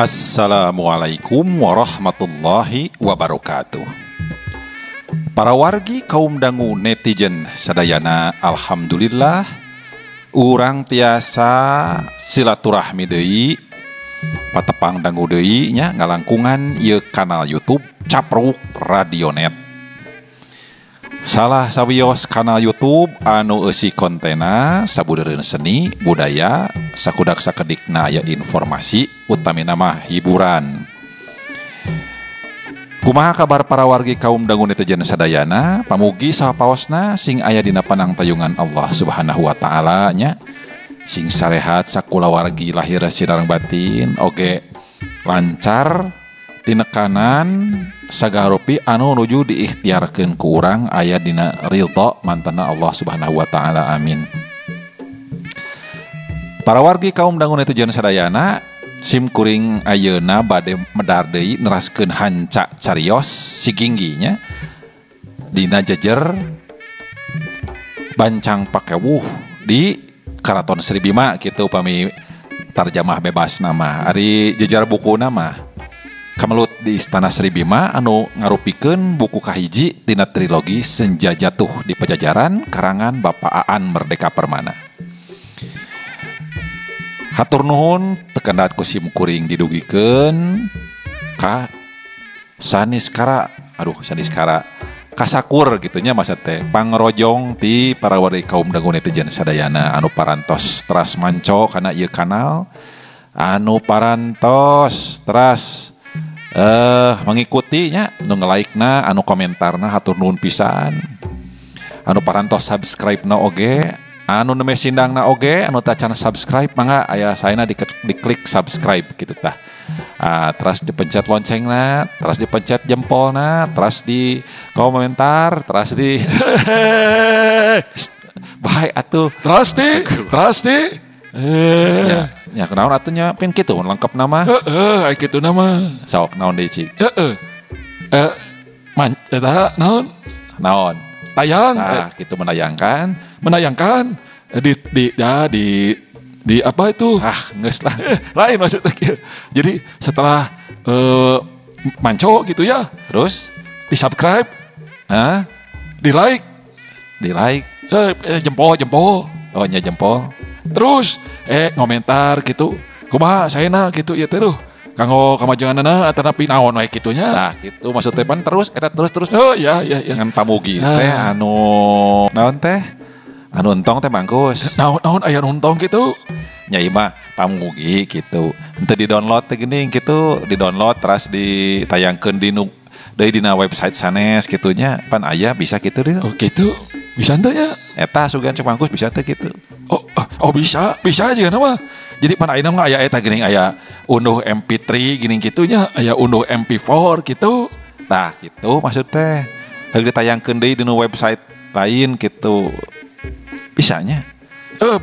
Assalamualaikum warahmatullahi wabarakatuh. Para wargi kaum dangu netizen sadayana, alhamdulillah urang tiasa silaturahmi deui, patepang dangu deui nya ngalangkungan ieu kanal YouTube Capruk Radionet. Salah sawios kanal YouTube anu eusi kontena sabudeureun seni, budaya, sakudak sakedikna aya informasi, utamina mah hiburan. Kumaha kabar para wargi kaum dangu netizen sadayana, pamugi sapaosna sing aya dina panangtayungan Allah Subhanahu wa taala nya. Sing sarehat sakulawargi lahir sinareng batin, oge lancar tinekanan sagarupi anu nuju diikhtiarkeun ku urang aya dina ridha mantana Allah Subhanahu wa taala, amin. Para wargi kaum dangu netizen sadayana, sim kuring ayeuna bade medar deui neraskeun hanca carios si Ginggi nya dina jejer bancang pakewuh di Karaton Sri Bima kitu upami tarjamah bebas nama. Ari jejer bukuna mah Kamelut di Istana Sri Bima anu ngarupikeun buku kahiji tina trilogi Senja Jatuh di Pajajaran karangan Bapak Aan Merdeka Permana. Hatur nuhun tekendat ku sim kuring didugikeun ka Saniskara, aduh Saniskara kasakur gitunya masa teh pangrojong ti para wargi kaum dangu netizen sadayana anu parantos teras manco kana ieu kanal, anu parantos teras mengikutinya, nu nge-like-na, anu komentarna, hatur nuhun pisan. Anu parantos subscribe-na oge, anu nembe sindangna oge, anu tacan subscribe mangga aya saena diklik subscribe gitu tah. Terus dipencet loncengna, terus dipencet jempolna, terus di komentar, terus di bae atuh, terus di ya, kunaon atuh nya pin kitu lengkap nama. Heeh, aya kitu nama. Sok naon deui cik? Heeh. Man eta naon? Naon? Tayang. Nah, kitu menayangkan, menayangkan di apa itu? Ah, geus lah. Lain maksudnya. Jadi setelah manco gitu ya. Terus di subscribe, hah? Di like, di like. Jempol, jempol. Oh, nya jempol. Terus ngomentar gitu, kumaha saena gitu ya teh kanggo kamajenganana atanapi naon wae kitu nya. Nah, gitu maksud teh pan terus eta terus. Oh ya ya ya. Ngan pamugi teh anu naon teh? Anu entong teh mangkus. Naon aya nu entong kitu? Nya ieu mah pamugi gitu. Henteu di-download teh geuning kitu, di-download terus ditayangkeun di nu deui dina website sanes kitu nya, pan aya bisa kitu deui. Oh kitu. Bisa henteu nya? Eta sugan cek mangkus bisa teh kitu. Oh bisa, bisa aja nama. Jadi pan ayeuna mah aya eta geuning aya unduh MP3 geuning kitu nya, aya unduh MP4 kitu. Tah kitu maksud teh. Heug ditayangkeun deui dina website lain kitu. Bisanya?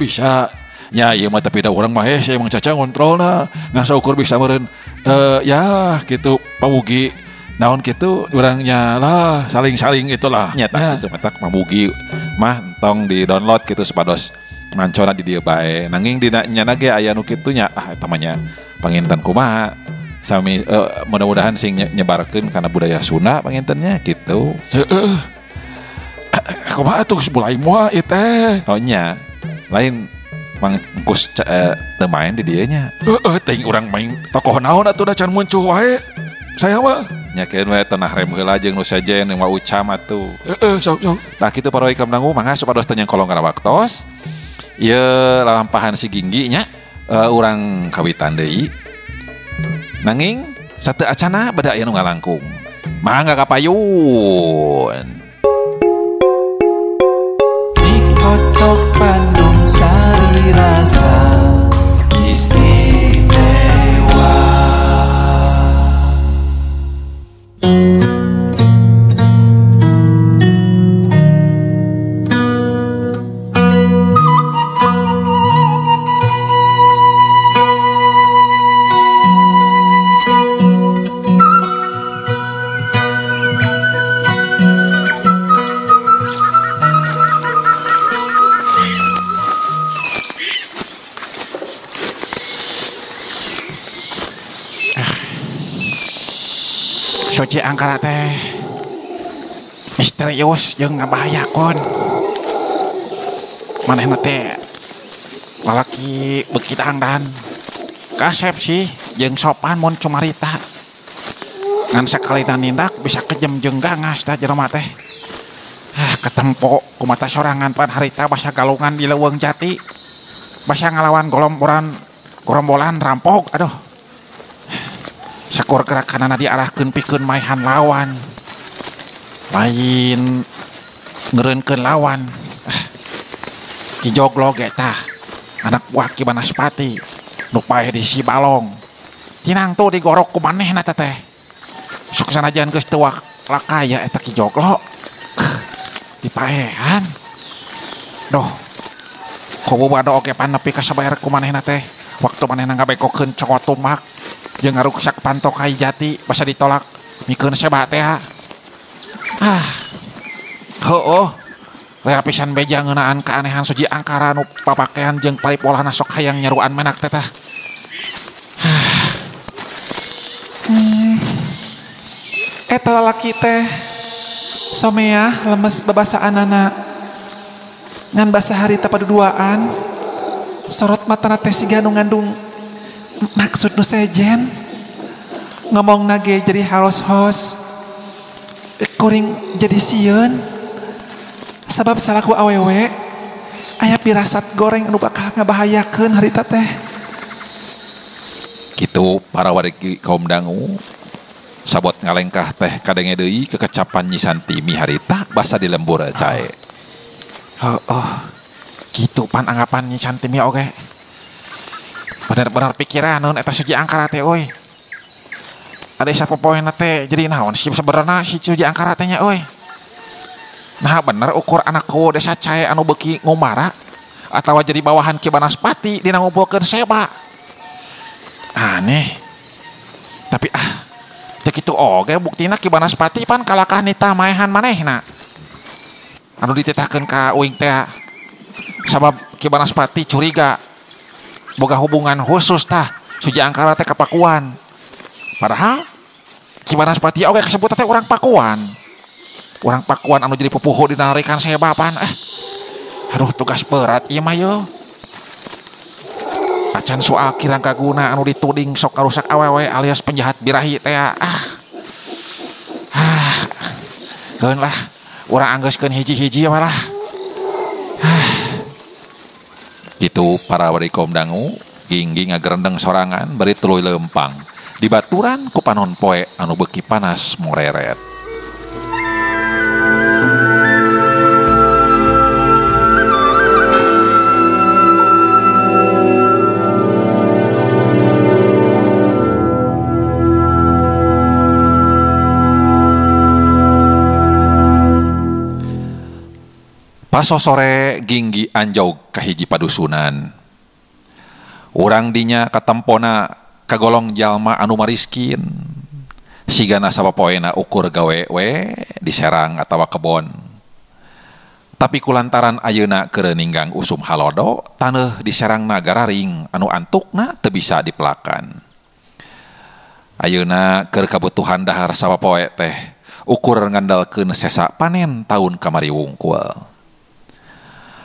Bisa. Nya ieu mah tapi da urang mah hese emang caca ngontrolna. Ngan saukur bisa meureun ya kitu pamugi naon kitu urangnya lah saling-saling itulah. Nya tah kitu matak pamugi mah entong di-download kitu supados mancona di dieu bae. Nanging dina nyana ge aya nu kitu nya, ah eta mah nya panginten kumaha. Sami mudah-mudahan sing nyebarkeun kana budaya Sunda pangintennya kitu. Heeh. Kumaha atuh geus mulai moal ieu teh. Oh nya. Lain mangkus teu main di dieu nya. Heeh, teuing urang main tokoh naon atuh da can muncul wae. Saya mah nyakeun we tanah rem heula jeung nu sejen jeung wa ucam atuh. Heeh, sok sok. Tah kitu para ikam dangu mangga supados teu nyangkolong kana waktos. Ieu lalampahan si Ginggi nya urang kawitan deui. Nanging sateu acana beda aya nu ngalangkung. Mangga kapayun. Dikocok Bandung sari rasa istimewa. Suji Angkara teh misterius jeung ngabahayakeun. Manehna teh lalaki beuki dangdan. Kasep sih jeung sopan mun cumarita. Ngan sakalina nindak bisa kejem jeung gangas tah jelema teh. Ah, ketempo ku mata sorangan pan harita basa galungan di leuweung jati. Basa ngalawan gorombolan rampok aduh. Sakur gerakanana diarahkeun pikeun maehan lawan. Lain ngeureunkeun lawan. Ki Joglo ge tah anak buah Ki Banaspati nu paeh di si Balong. Tinang tuh digorok ku manehna teh. Sok sanajan geus teu lakaya eta Ki Joglo. Dipaehan. Duh. Kobo bado oge pan nepi ka sabayar ku manehna teh. Waktu manehna ngabekokeun cowok tumak jeung ngaruksak panto kai jati basa ditolak mikeun seba teh. Ah. Heueuh. Rea pisan beja ngeunaan keanehan Suji Angkara nu papakean jeung paripolahna sok hayang nyaruan menak teh tah. Eta lalaki teh someah lemes babasaanana. Ngan basa harita paduduaan sorot matana teh siga nu ngandung maksud nu sejen. Ngomong nage jadi haros-hos. Kuring jadi sieun. Sabab salaku awewe aya pirasat goreng anu bakal ngabahayakeun harita teh. Kitu para wargi kaum dangu sabot ngalengkah teh kadenge deui kekecapan Nyi Santimi harita basa di lembur cae. Oh, kitu pan anggapan Nyi Santimi oge. Bener-bener pikiran eta Suji Angkara teh euy. Ada sapopoena teh jadi naon sih sebenarna si Suji Angkara teh nya euy. Nah bener ukur anak ku desa cae anu beuki ngumara atawa jadi bawahan Ki Banaspati dina ngumpulkeun seba. Aneh. Tapi teu kitu oge buktina Ki Banaspati pan kalakah nita maehan manehna. Anu dititahkeun ka uing teh. Sabab Ki Banaspati curiga boga hubungan khusus tah Suji Angkara teh ka Pakuan. Padahal Ki Banaspati oge kasebut teh urang Pakuan. Urang Pakuan anu jadi pupuhu dina narikan seba pan. Aduh tugas berat ieu mah yeuh. Acan soal Ki Rangkaguna anu dituding sok ngarusak awewe alias penjahat birahi teh. Keun lah urang anggeuskeun hiji-hiji we lah. Kitu para wargi kaum dangu Ginggi ngagerendeng sorangan bari tuluy leumpang dibaturan ku panon poe anu beuki panas moreret. Paso sore Ginggi anjog ka hiji padusunan. Urang dinya katempona kagolong jalma anu mariskin. Sigana sapopoena ukur gawe we di serang atawa kebon. Tapi kulantaran ayeuna keur ninggang usum halodo, taneuh di serangna gararing anu antukna teu bisa dipelakan. Ayeuna keur kabutuhan dahar sapopoe teh ukur ngandalkeun sesa panen taun kamari wungkul.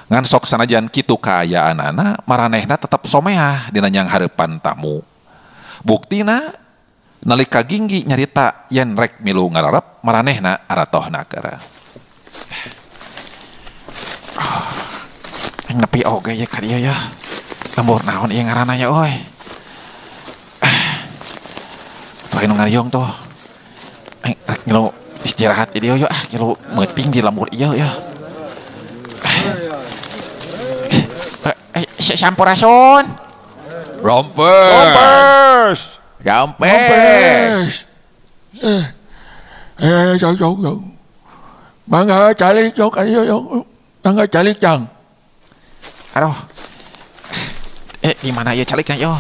Ngan sok sanajan kitu kaayaanana maranehna tetep someah dina nyanghareupan tamu. Buktina nalika Ginggi nyarita yen rek milu ngararep maranehna aratohna keur. Aing nepi oge ye ka dieu ya. Lembur naon ieu ngaranna ya euy. Tuh anu ngariung tuh. Aing rek ngilu istirahat di dieu ah ngilu meuting di lembur ieu ya. Sampurasun. Rompers. Rompers. Jauh. Mangga calik jauh ayo. Mangga calik jang. Aduh. Di mana ya caliknya yo?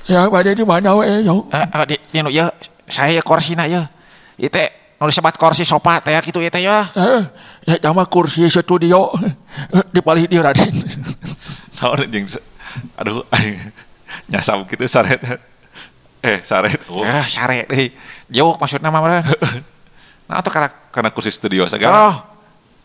Ya, pada di mana we yo? Di nu ieu saya korsina ieu. Ieu teh nu disebat kursi sofa teh kitu ieu teh ya. Ya sama kursi studio di palih dieu Raden. Naon jeung aduh nyasam kitu saret. Sare. Sare deui. Diuk maksudna mah meureun. Nah atuh kana kursi studio sagala. Oh,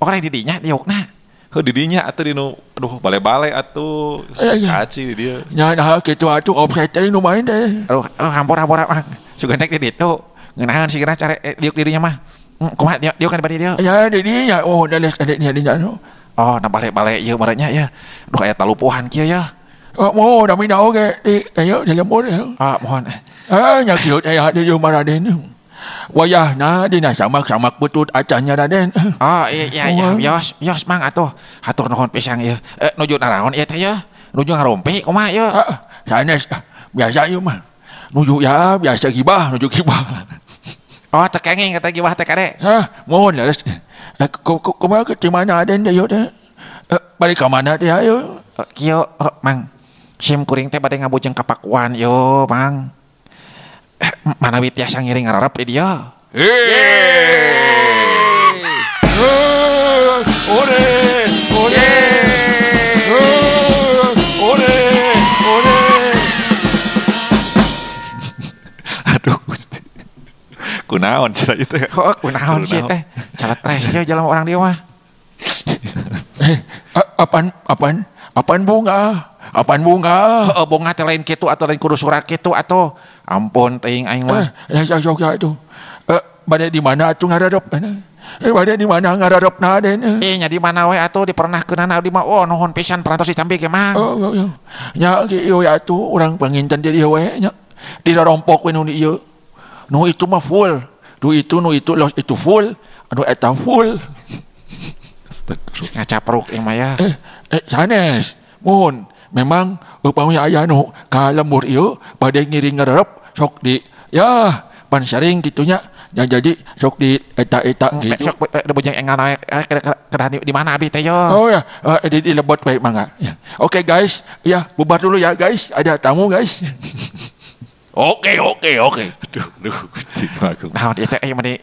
oh di dinya diukna. Heuh di dinya atuh di nu aduh bale-bale atuh. Kaci di dieu. Nya nah kitu atuh offset teh nu main teh. Aduh, hampura-hampura mah. Sugan teh di ditu. Ngeunaheun sigana care diuk di dinya mah. Kumaha diuk kan bari dieu? Ya di dinya. Oh, da dinya. Oh, nah bale-bale ieu meureun nya ya. Aduh aya talupuhan kieu ya. Oh, mau da mina oge di ayo di lembur ya. Ah, mohon. Nya kieu teh di dieu mah Raden. Wayahna dina samak-samak butut acannya Raden. Oh, iya iya yos yos mang atuh. Hatur nuhun pisang ieu. Nuju naraon ieu teh ya? Nuju ngarumpi kumaha ieu? Sanes biasa ieu mah. Nuju ya biasa gibah, nuju gibah. Oh, teu kenging kata gibah teh kade. Hah, mohon leres. Kumaha ke di mana Raden teh ieu teh? Balik ka mana teh ayo? Kieu mang. Sim kuring teh bade ngabujeng ka Pakuan yo, Mang. Manawi tiasa ngiring ngararep di dieu. Ore, ore. Ore, ore. Aduh, Gusti. Kunaon cenah ieu teh? Kok kunaon sih teh? Caletres kieu jalma urang dieu mah. Apaan bunga? Apaan bunga? Heeh, bunga teh lain kitu atau lain kudu surat kitu atuh. Ampun teuing aing mah. Ya sok ya itu. Bade di mana atuh ngararep? Bade di mana ngararepna Den? Nya di mana we atuh dipernahkeunana abdi mah. Oh, nuhun pisan parantos dicambi ge mang. Oh, nya ieu ya atuh urang panginten di dieu we nya. Di rompok we nu di ieu. Nu itu mah full. Nu itu nu itu los itu full, anu eta full. Ngacapruk ieu mah ya. Sanes, muhun. Memang upami aya nu ka lembur ieu bade ngiring ngarerep sok di ya pan sharing kitunya ya jadi sok di eta-eta gitu. Sok bujang engan naek kedah di mana abdi teh yo. Oh ya, di lebot baik mangga. Ya. Oke guys, ya bubar dulu ya guys, ada tamu guys. Oke. Aduh, aduh. Naon ieu teh ieu mah di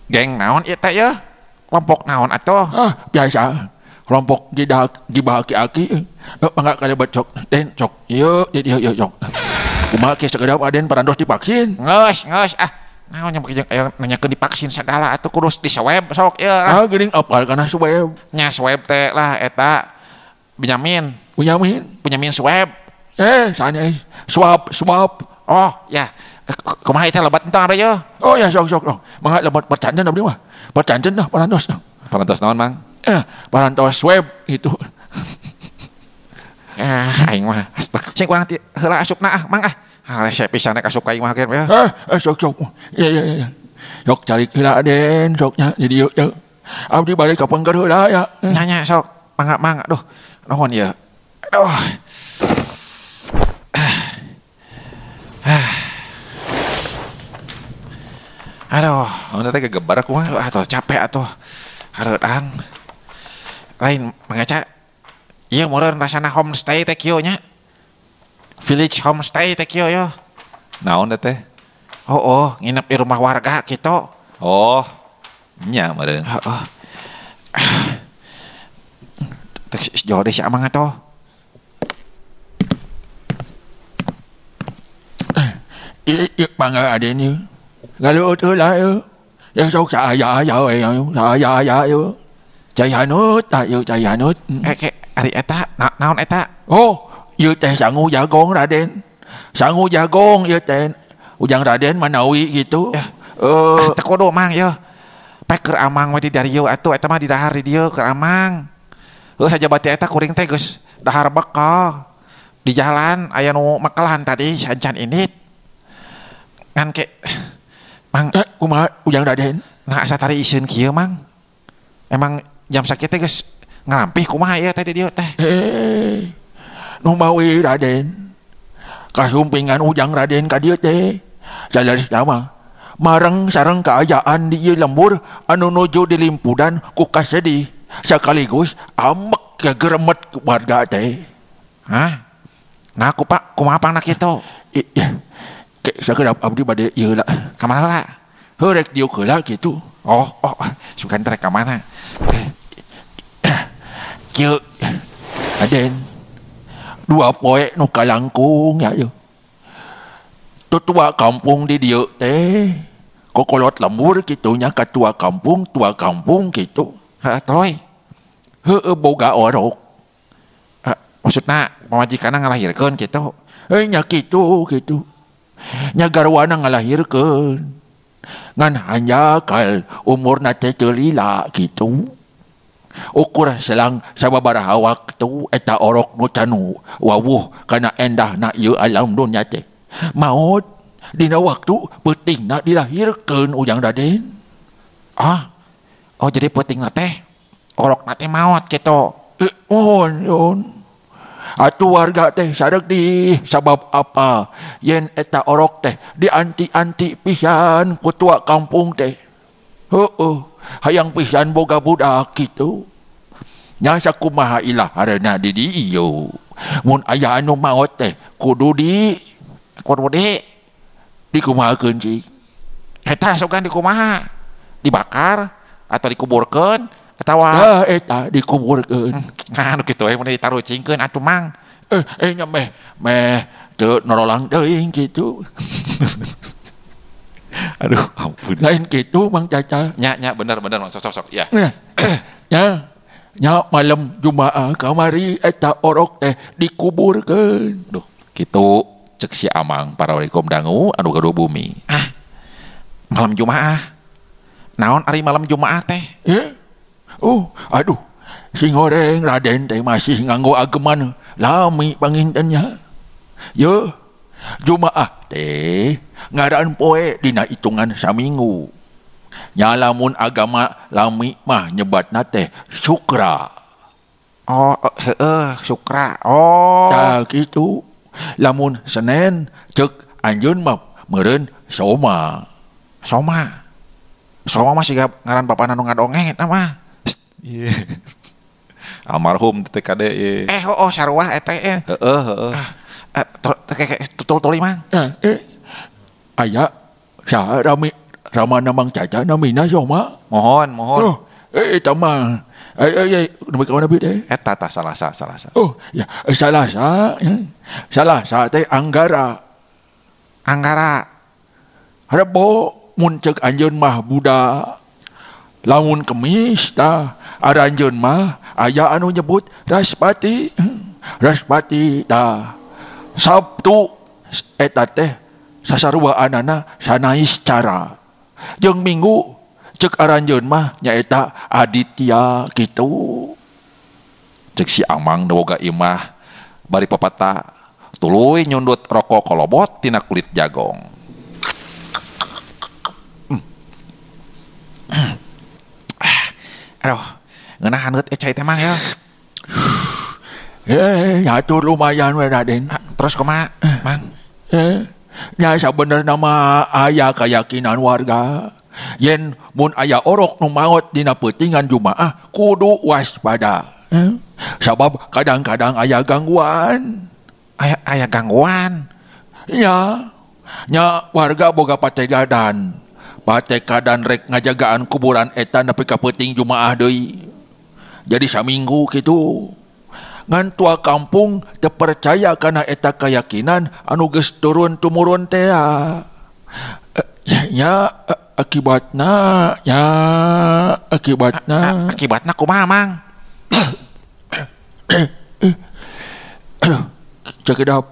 geng naon ieu teh ya? Kelompok naon atuh? Ah, biasa. Kelompok gibah aki-aki mangga kali becok den cok ieu jadi ieu cok. Kumaha ke sakedap aden parantos divaksin. Geus ah. Naon nya jeung aya nanyakeun divaksin sagala atuh kudu di swab sok ieu lah. Ah geuning apal kana swab. Nya swab teh lah eta Benyamin. Benyamin swab. Sanes swab. Oh ya. Kumaha ieu teh lebat entong abdi ieu? Oh ya sok. Mangga lebat percanten abdi mah. Percanten dah parantos. Parantos naon, Mang? Parantos swab gitu. Aing mah. Sing kurang heula asupna ah, Mang ah. Rese pisan rek asup ka aing mah ge ya. Sok. Ya. Sok cari heula Den, soknya di dieu ya. Abdi balik ka pengker heula ya. Nya sok. Mangga mang aduh. Nuhun ieu. Aduh. Aduh, naon teh gegebar kumaha? Aduh, capek atuh. Hareudang. Lain mangaca. Ieu meureun rasana homestay teh kieu nya. Village homestay teh kieu yo. Naon teh? Oh, nginep di rumah warga kitu. Oh. Nya meureun. Heeh. Teh jauh deui si Amang atuh. Ieu mangga aden ieu. Galuh heula ieu. Ya sok saya saya ieu. Cai hanut, ieu cai hanut. Ari eta naon eta? Oh, ieu teh sangu jagong Raden. Sangu jagong ieu teh. Ujang Raden manawi gitu. Teu kudu Mang ieu. Pek keur amang we di darieu atuh eta mah didahar di dieu keur amang. Heuh sajabati eta kuring teh geus dahar bekal. Di jalan aya nu mekelahan tadi sancan indit. Ngan ke Mang, kumaha Ujang Raden? Nah asa tari iseun kieu Mang. Emang jam sakieu teh geus ngarampih kumaha ieu teh di dieu teh? Nu mawi Raden. Kasumpingan Ujang Raden ka dieu teh. Saleresna mah mareng sareng kaayaan di ieu lembur anu nuju di limpudan ku kasedih sekaligus ambek gegeremet warga teh. Hah? Nah ku Pak, kumaha pangna kitu? Ke sakedap abdi bade ieu lah. Ka mana heula? Heuh rek diuk heula kitu. Oh, sugan rek ka mana? Kieu Aden. 2 poe nu kalangkung ya ieu. Tua kampung di dieu teh kokolot lembur kitu nya ka tua kampung kitu. Heeh tuluy. Heueuh boga orok. Maksudna pamajikanna ngalahirkeun kitu. Nya kitu kitu. Nya garwana ngalahirkeun. Ngan hanjakal umurna teh teu lila kitu. Ukur selang sababaraha waktu eta orok nu can wawuh kana endahna ieu alam dunya teh. Maot dina waktu peutingna dilahirkeun Ujang Raden. Ah. Oh jadi peutingna teh orokna teh maot kitu. Mohon yun. Atuh warga teh sarek di sabab apa yen eta orok teh dianti-anti pisan ku tua kampung teh. Heueuh, hayang pisan boga budak kitu. Nya sakumaha ilah harana di dieu. Mun aya anu maot teh kudu di dikumahakeun cik. Eta sugan dikumaha? Dibakar atau dikuburkeun atawa tah eta dikuburkeun. Nah nu kitu we mun ditarucingkeun atuh Mang. Nya meh meh teu norolang teuing kitu. Aduh ampun. Lain kitu Mang Caca. Nya nya bener bener Mang sok sok sok ya. Nya nya malam Jumaah kamari eta orok teh dikuburkeun. Duh kitu cek si Amang para walikum dangu anu gaduh bumi. Ah, malam Jumaah. Naon ari malam Jumaah teh? Oh, aduh. Sing goreng Raden teh masih nganggo ageman lami pangintennya. Ye, Jumaah teh ngaran poe dina hitungan saminggu. Nya lamun agama lami mah nyebatna teh Sukra. Oh, heeh, Sukra. Oh. Tah kitu. Lamun Senin cek anjeun mah meureun Soma. Soma. Soma mah siga ngaran bapana nu ngadongeng eta mah. Iya. Almarhum teh kade ieu. Oh sarua eta eh. Heeh heeh. Tutul-tuli Mang. Aya saha rame ramana Mang Caca namina Soma. Mohon mohon. Oh, eta mah nembe ka mana bi teh? Eta tah Salasa. Oh, ya Salasa. Salasa teh Anggara. Anggara. Rebo mun ceuk anjeun mah Buddha. Lamun Kemis tah aranjeun mah aya anu nyebut Raspati. Raspati tah. Sabtu eta teh sasaruaanana Sanaiscara. Jeung Minggu cek aranjeun mah nyaeta Aditya kitu. Cek si Amang nu boga imah bari papata tuluy nyundut rokok kolobot tina kulit jagong. Aduh, ngeunah haneut cai teh Mang ya. Atur lumayan we Raden. Terus kumaha, Mang? Nya sabenerna mah aya kayakinan warga. Yen mun aya orok nu maot dina peutingan Jumaah kudu waspada. Sabab kadang-kadang aya gangguan. Aya gangguan. Ya. Nya warga boga pategadan. Patekadan rek ngajagaan kuburan eta nepi ka peuting Jumaah deui. Jadi saminggu kitu. Ngan tua kampung teu percaya kana eta kayakinan anu geus turun tumurun teh. Nya akibatna ya akibatna akibatna kumaha Mang? Aduh, cakedap.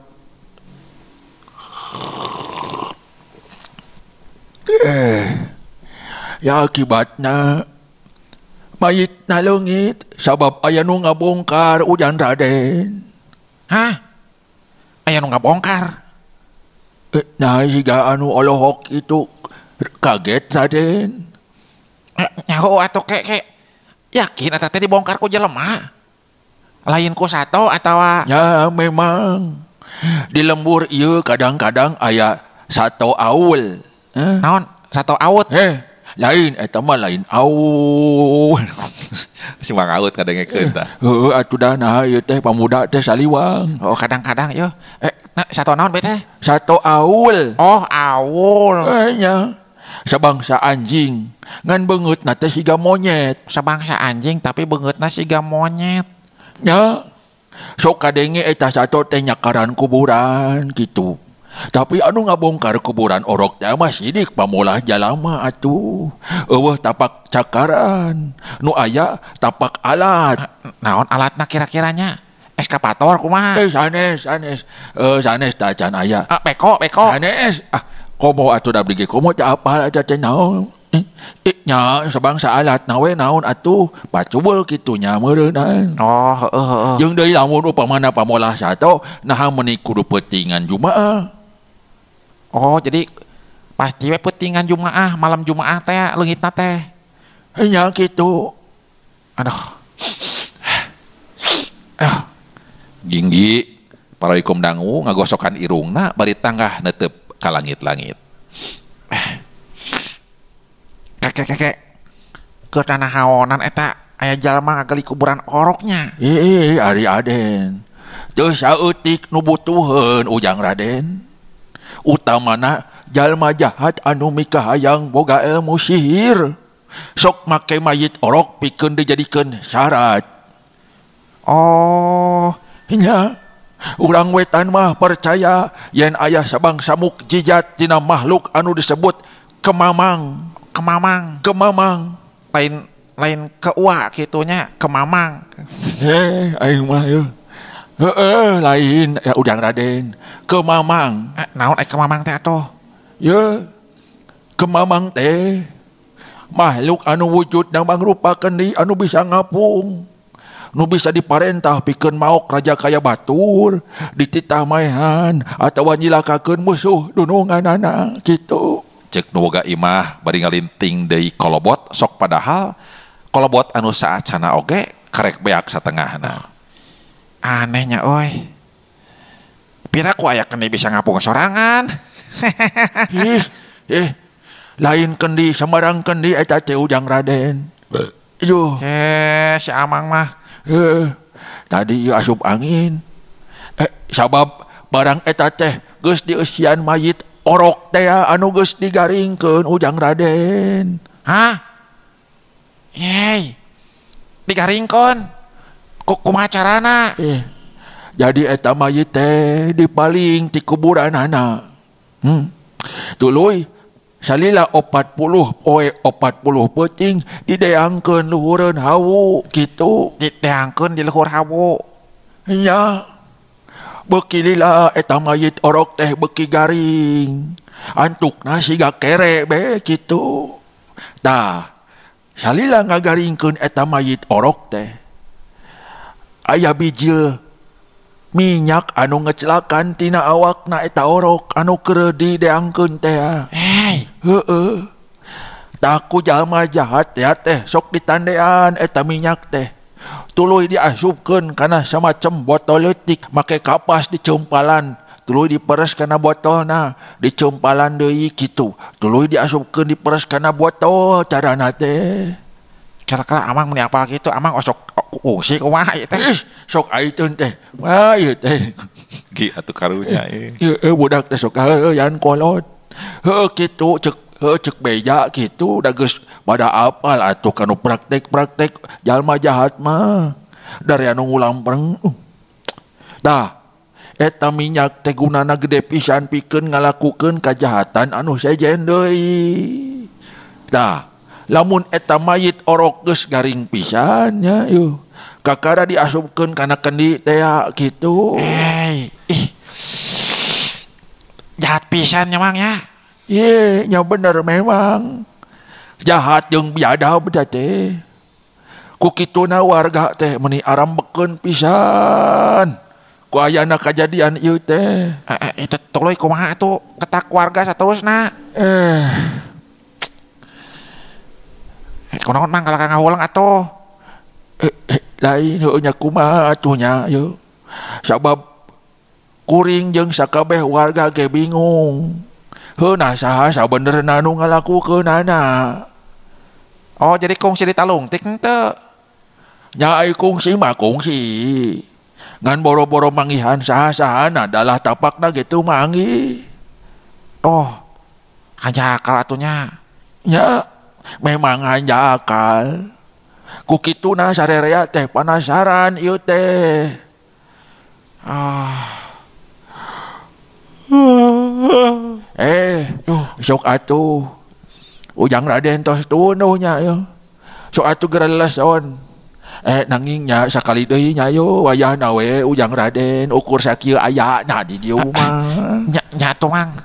Ya akibatna mayitna leungit sabab aya nu ngabongkar Ujan Raden. Hah? Aya nu ngabongkar? Nah siga anu olohok itu kaget Raden. Nyaho atuh kek yakin eta teh dibongkar ku jelema. Lain ku sato atawa ya memang di lembur ieu kadang-kadang aya sato aul. Naon? Sato aut? Lain eta mah lain aul. Si Mang Aut kadengekeun tah. Heueuh atuh dah nah ieu teh pamuda teh saliwang. Oh kadang-kadang ieu. Sato naon be teh? Sato aul. Oh aul. Nya. Sabangsa anjing ngan beungeutna teh siga monyet. Sabangsa anjing tapi beungeutna siga monyet. Nya. Sok kadenge eta sato teh nyakaran kuburan kitu. Tapi anu ngabongkar kuburan orok teh mah sidik pamolah jalama atuh. Eueuh tapak cakaran, nu aya tapak alat. Naon alatna kira-kiranya? Eskapator kumaha? Sanes sanes. Sanes tacan aya. Beko beko. Sanes. Ah, komo atuh da abdi ge komo teh apal eta teh naon. Nya sabangsa alat nawe naon atuh pacubul kitu nya meureunna. Oh, heeh heeh. Jeung deui lamun upamana pamolah sato naha meuni kudu peutingan Jumaah. Oh, jadi pasti we peutingan Jumaah, malam Jumaah teh leungitna teh. Nya kitu. Aduh. Aduh. Ginggi paraikum dangu ngagosokan irungna bari tanggah netep ka langit-langit. Kakek-kakek keur nanahaonan eta aya jalma ngagali kuburan oroknya. Ih, ari Aden. Teu saeutik nu butuheun Ujang Raden. Utamana jalma jahat anu mikahayang boga ilmu sihir. Sok make mayit orok pikeun dijadikeun syarat. Oh, nya urang wetan mah percaya yen aya sabangsa mukjizat tina makhluk anu disebut kemamang. Kemamang, kemamang. Lain lain keua kitunya, kemamang. Aing mah yeuh. Heeh, lain ya Ujang Raden. Kemamang. Naon ai kemamang teh atuh? Ye. Kemamang teh makhluk anu wujudna mangrupa kendi anu bisa ngapung. Nu bisa diparentah pikeun maok raja kaya batur, dititah maehan atawa nyilakakeun musuh dununganana kitu. Cek nu boga imah bari ngalinting deui kolobot sok padahal kolobot anu saacana oge karek beak satengahna. Anehnya euy. Pira ku aya kendi bisa ngapung sorangan. Ih, ih. Lain kendi samarang kendi eta teh Ujang Raden. Yuh. Si Amang mah. Tadi asup angin. Sabab barang eta teh geus dieusian mayit orok teh anu geus digaringkeun Ujang Raden. Hah? Yey. Digaringkeun. Kumaha carana? Jadi eta mayit teh dipaling ti kuburanana. Tuluy salila 40 poe 40 peuting dideangkeun luhureun hawu kitu. Dideangkeun di luhur hawu. Nya. Beuki lila eta mayit orok teh beuki garing. Antukna siga kere be kitu. Tah, salila ngagaringkeun eta mayit orok teh aya bijil minyak anu ngecelakan tina awakna eta orok anu keur dideangkeun teh. Heeh. Tah ku jalma jahat ya teh sok ditandean eta minyak teh. Tuluy diasupkeun kana samacem botol leutik make kapas dicempalan, tuluy diperes kana botolna, dicempalan deui kitu. Tuluy diasupkeun diperes kana botol carana teh. Kala-kala Amang meni apa kitu, Amang osok kungsi kumaha ieu teh. Ih, sok aiteun teh. Wah, ieu teh. Gi atuh karunya ieu. Heeh, budak teh sok heueuyan kolot. Heuh kitu cek heuh cek beja kitu da geus pada apal atuh kanu praktek-praktek jalma jahat mah dari anu ngulampreng. Tah, eta minyak teh gunana gede pisan pikeun ngalakukeun kajahatan anu sejen deui. Tah, lamun eta mayit orok geus garing pisan nya yeuh. Kakara diasupkeun kana kendi teh kitu. Ih. Jahat pisan nya Mang ya. Ye, nya bener memang. Jahat jeung biadab teh. Ku kituna warga teh meuni arambekeun pisan. Ku ayana kajadian ieu teh. Itu tuluy kumaha atuh ketak warga saterusna. Kunaon Mang kalakah ngahuleng atuh? Lain heueuh nya kumaha atuh nya yeuh. Sabab kuring jeung sakabeh warga ge bingung. Heuh nah saha sabenerna nu ngalakukeunana. Oh, jadi kungsi ditalungtik henteu? Nya ai kungsi mah kungsi. Ngan boro-boro manggihan saha-sahana dalah tapakna gitu manggih. Oh, hanjakal atuh nya. Nya, memang hanjakal. Ku kituna sarerea teh panasaran ieu teh. Ah. Sok atuh. Ujang Raden tos tunduh nya yo. Sok atuh geura leleson. Nanging nya sakali deui nya yo wayahna we Ujang Raden ukur sakieu ayana di dieu mah. Nya atuh Mang.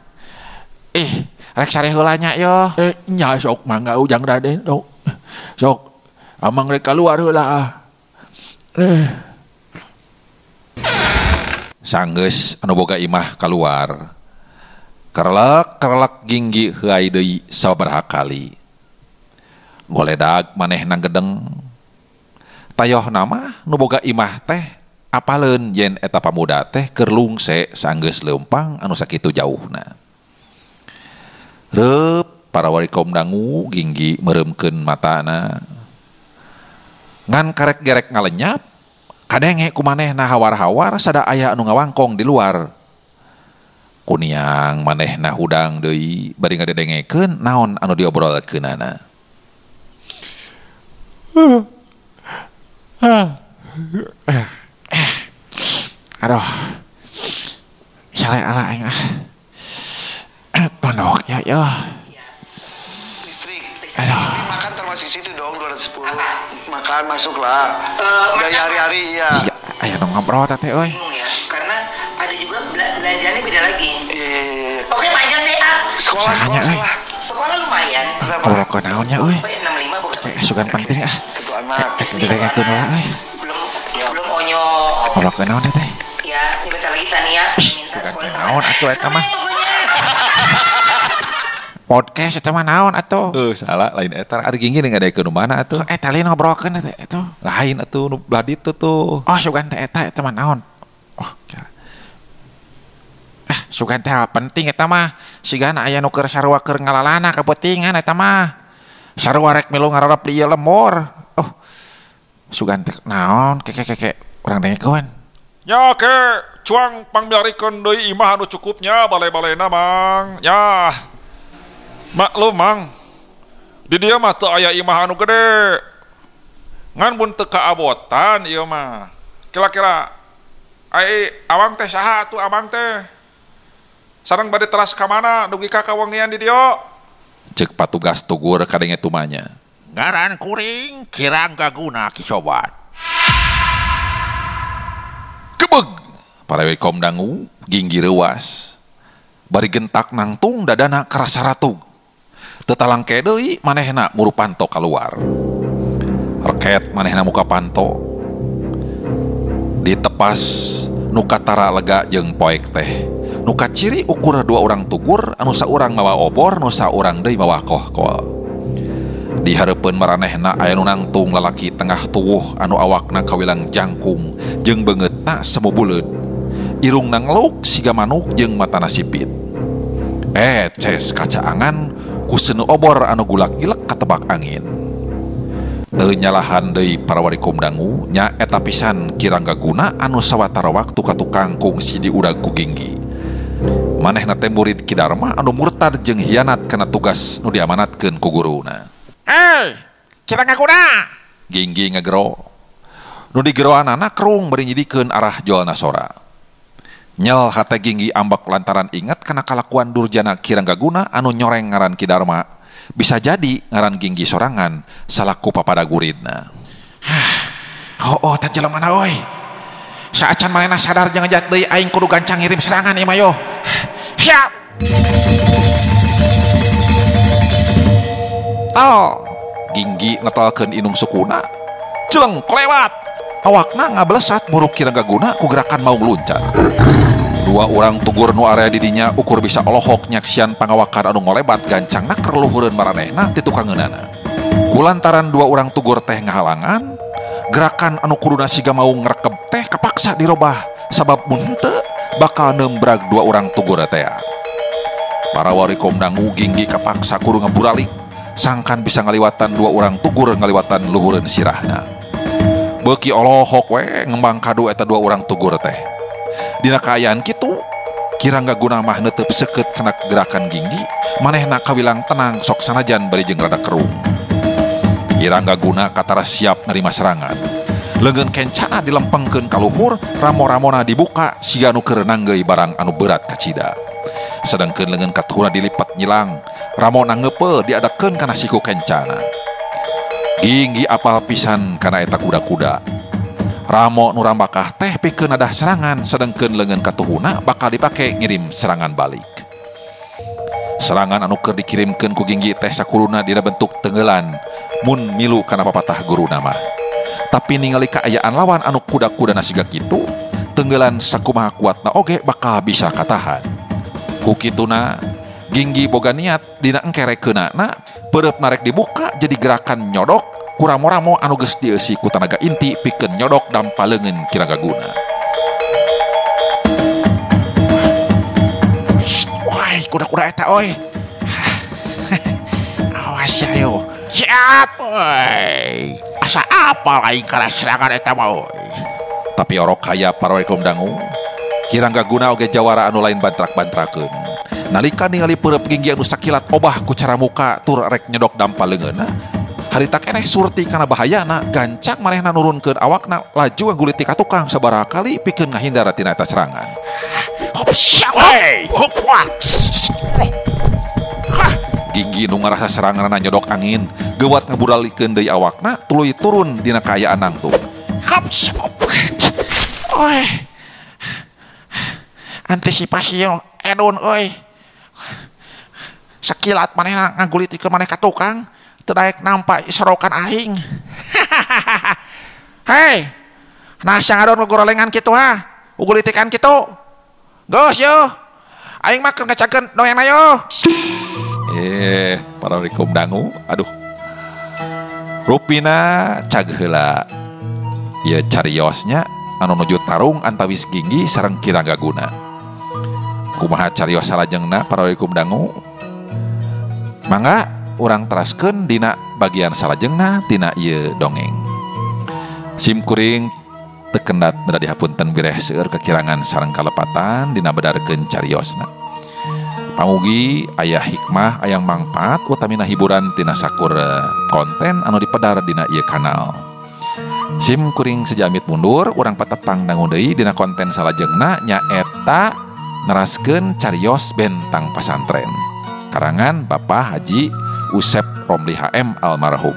Rek sare heula nya yo. Nya sok mangga Ujang Raden sok. Sok amang rek kaluar heula. Sanggeus anu boga imah kaluar. Kerlek-kerlek ginggi heuay deui sababaraha kali. Goledag manehna gedeng. Tayohna mah nu boga imah teh apaleun yen eta pamuda teh keur lungse sanggeus leumpang anu sakitu jauhna. Reup para warikom dangu ginggi meureumkeun matana. Ngan karek gerek ngalenyap kadenge ku manehna hawar-hawar sada aya anu ngawangkong di luar. Kuniang manehna hudang deui bari ngadedengekeun naon anu diobrolkeunana. Aduh. Sale ala aing ah. Pondok ya yo. Listrik. Aduh. Makan termasuk situ dong 210. Makan masuklah. Gaya hari-hari ya. Aya nu ngobrol teh euy. Ya, karena ada juga belanjanya beda lagi. Iya. Oke, panjang deh, ah. Sekolah. Sekolah lumayan. Ngobrol ke naonnya euy. 65 bukan. Sugan penting ah. Satu anak. Dengekeun heula euy. Belum onyo. Ngobrol ke naon teh? Ya, ini bentar lagi Tania minta sekolah. Naon atuh eta mah. Podcast eta mah naon atuh? Salah lain eta. Ari ginggi ngadekeun nu mana atuh? Eta lain ngobrolkeun teh atuh. Lain atuh nu belah ditu tuh. Oh, sugan teh eta eta mah naon? Oh, sugan teh penting eta mah. Sigana aya nu keur sarua keur ngalalana kapentingan eta mah. Sarua rek milu ngararap di ieu lemur. Oh. Sugan teh naon keke urang dengekeun. Nya ke cuang pangbiarikeun deui imah anu cukupnya bale-balena Mang. Nya. Maklum Mang. Di dieu mah teu aya imah anu gede. Ngan mun teu kaabotan ieu mah. Kira-kira ai awang teh saha atuh amang teh? Sareng bade teras ka mana dugi ka kawengian di dieu? Ceuk patugas tugur kadenge tumanya. Ngaran kuring Kirang Gaguna Ki Sobat. Kebeg para wekom dangu ginggi reuas. Bari gentak nangtung dadana karasa ratug. Teu talangke deui manehna muru panto kaluar. Reket manehna muka panto. Ditepas nu katara lega jeung poek teh. Nu kaciri ukur dua orang tugur anu saurang mawa obor nu saurang deui mawa kohkol. Di hareupeun maranehna aya nu nangtung lalaki tengah tuwuh anu awakna kawilang jangkung jeung beungeutna semu buleud. Irungna ngeluk siga manuk jeung matana sipit. Ces kacaangan ku seuneu obor anu gulak-gilek katebak angin. Teu nyalahan deui para warikum dangu nya eta pisan Kirang Gaguna anu sawatara waktu ka tukang kungsi diudag ku Ginggi. Manehna teh murid Ki Darma anu murtad jeung hianat kana tugas nu diamanatkeun ku guruna. Kirang Gaguna. Ginggi ngagero. Nu digeroanana kerung bari nyidikeun arah jolna sora. Nyel hate Ginggi ambek lantaran inget kana kalakuan durjana Kirang Gaguna anu nyoreng ngaran Ki Darma. Bisa jadi ngaran Ginggi sorangan salaku papada guridna. Oh, teh jelema mana euy. Saacan manehna sadar jeung ngejat deui aing kudu gancang ngirim serangan ieu mah yo. Siap. Tal Ginggi netolkeun inung sukuna. Celeng kolewat. Awakna ngablesat muruk Kirang Gaguna ku gerakan maung luncat. Dua orang tugur nu area didinya ukur bisa olohok nyaksian pangawakan anu ngolebat gancangna keur luhureun maranehna ti tukangeunana. Kulantaran dua orang tugur teh ngahalangan, gerakan anu kuduna siga maung ngrekeb teh kapaksa dirobah sabab mun henteu bakal nembrag dua orang tugur teh. Para warikom dangu Ginggi kapaksa kudu ngaburalik sangkan bisa ngaliwatan dua orang tugur ngaliwatan luhureun sirahna. Beuki olohok we ngembang kadu eta dua orang tugur teh. Dina kaayaan kitu Kirang Gaguna mah netep seukeut kana gerakan Ginggi, manehna kawilang tenang sok sanajan bari jeung rada kerung. Kirang Gaguna katara siap nerima serangan. Leungeun kencana dilempengkeun ka luhur, ramo-ramona dibuka siga nu keur nanggeuy barang anu berat kacida. Sedangkeun leungeun katuhuna dilipat nyilang. Ramona ngeupeul diadakeun kana siku kencana. Ginggi apal pisan kana eta kuda-kuda. Ramo nu rambakah teh pikeun nadah serangan, sedangkeun leungeun katuhuna bakal dipake ngirim serangan balik. Serangan anu keur dikirimkeun ku Ginggi teh sakuruna dina bentuk tenggelan mun milu kana papatah guruna mah. Tapi ningali kaayaan lawan anu kuda-kudana siga kitu, tenggelan sakumaha kuatna oge bakal bisa katahan. Ku kituna Ginggi boga niat dina engkerekeunana peureupna rek dibuka jadi gerakan nyodok ku ramo-ramo anu geus dieusi ku tanaga inti pikeun nyodok dampa leungeun Kiranggaguna. Woi, kuda-kuda eta oi. Awas ya yo. Siap oi. Asa apal aing kana serangan eta mah oi. Tapi orok kaya paroekum dangu. Kiranggaguna oge jawara anu lain bantrak-bantrakeun. Nalika ningali peureub Ginggi anu sakilat obah ku cara muka tur rek nyedok dampa leungeunna, harita keneh surti kana bahayana, gancang manehna nurunkeun awakna laju ngaguliti ka tukang sabaraha kali pikeun ngahindar tina eta serangan. Ginggi nu ngarasa seranganna nyodok angin, geuwat ngaburalikeun deui awakna tuluy turun dina kaayaan nangtung. Oi. Antisipasi edun euy. Sakilat manehna ngagulitikeun maneh ka tukang, teu daek nampa sorokan aing. Hei. Nah sia ngadon gorolengan kitu ha. Ugulitikan kitu. Geus yo. Aing mah keur ngacakeun dongengna yo. Para rikum dangu, aduh. Rupina cag heula. Ieu cariosnya anu nuju tarung antawis Ginggi sareng Kiranggaguna. Kumaha carios salajengna para rikum dangu? Mangga urang teraskeun dina bagian salajengna tina ieu dongeng. Sim kuring teu kendat da dihapunten bireh seueur kekirangan sareng kalepatan dina bedarkeun cariosna. Pamugi aya hikmah aya mangpaat utamina hiburan tina sakur konten anu dipedar dina ieu kanal. Sim kuring sejamit mundur urang patepang dangu deui dina konten salajengna nyaeta neraskeun carios bentang pasantren. Karangan Bapak Haji Usep Romli HM almarhum.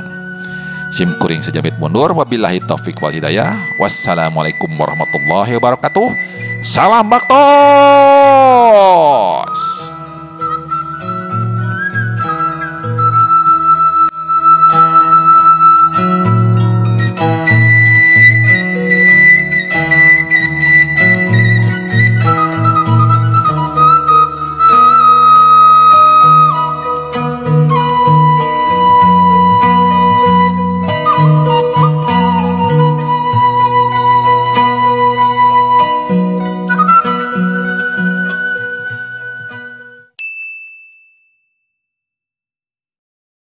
Sim kuring sejamit mundur, wabillahi taufik wal hidayah. Wassalamualaikum warahmatullahi wabarakatuh. Salam bakto.